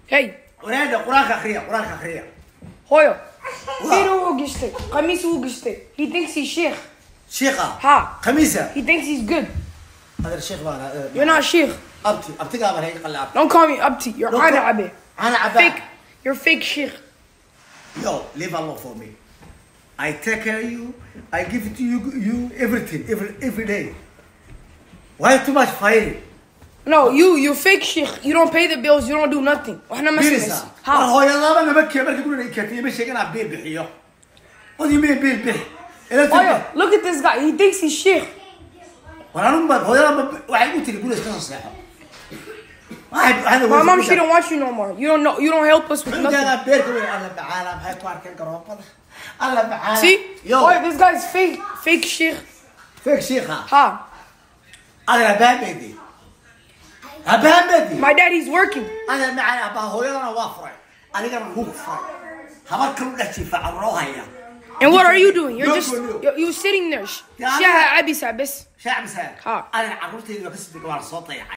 Hey. Walaada Quraanka akhriya, Quraanka akhriya. Hooyo. Fiiri wuxuu gashtay. Qamiis wuu gashtay. He thinks he's sheikh. Shiikha. Ha. Khamiisa. He thinks he's good. Adeer, sheikh baan. You're not sheikh. Abti, abtigaa baan hayga qalla, abti. Don't call me abti. You're Don't caano cabe. Caano cabe. Fake. You're fake sheikh. Yo, leave alone for me. I take care of you. I give it to you, you everything, every day. Why too much fighting? No, you're fake sheikh. You don't pay the bills. You don't do nothing. Waxna ma Birisa. samaysid. War Ha. hooyadaaba nama kee markii guriga i keentay ima sheegin aan biil bixiyo. What do you mean biil bixi? Hooyo, look at this guy. He thinks he's sheikh. War anun baan hooyadaaba waxay u tiri guriga iska soo seexo. My mom, she don't want you no more. You don't know. You don't help us with nothing. Cunugaaga beerka weyn, alla macaala, maxay ku arkeen garoobada? Alla macaala. See? Yo, Hooyo, this guy's fake. Fake sheikh. Fake shiikha. Ha. Adeer, abahameedi. Abahameedi. My daddy's working. Adeer macaan, aabbaha hooyadana waa furay, adigana wuu ku furay, habar kalu dhex jiifa, carruur haya. And what are you doing? You're No, just no, no. you're sitting there. Yeah, Shaaha cabaysaa bas. Shaacbisaa. Ha. Adeer, carruurtaydi waa ka sii dega, waa la soo dayacay.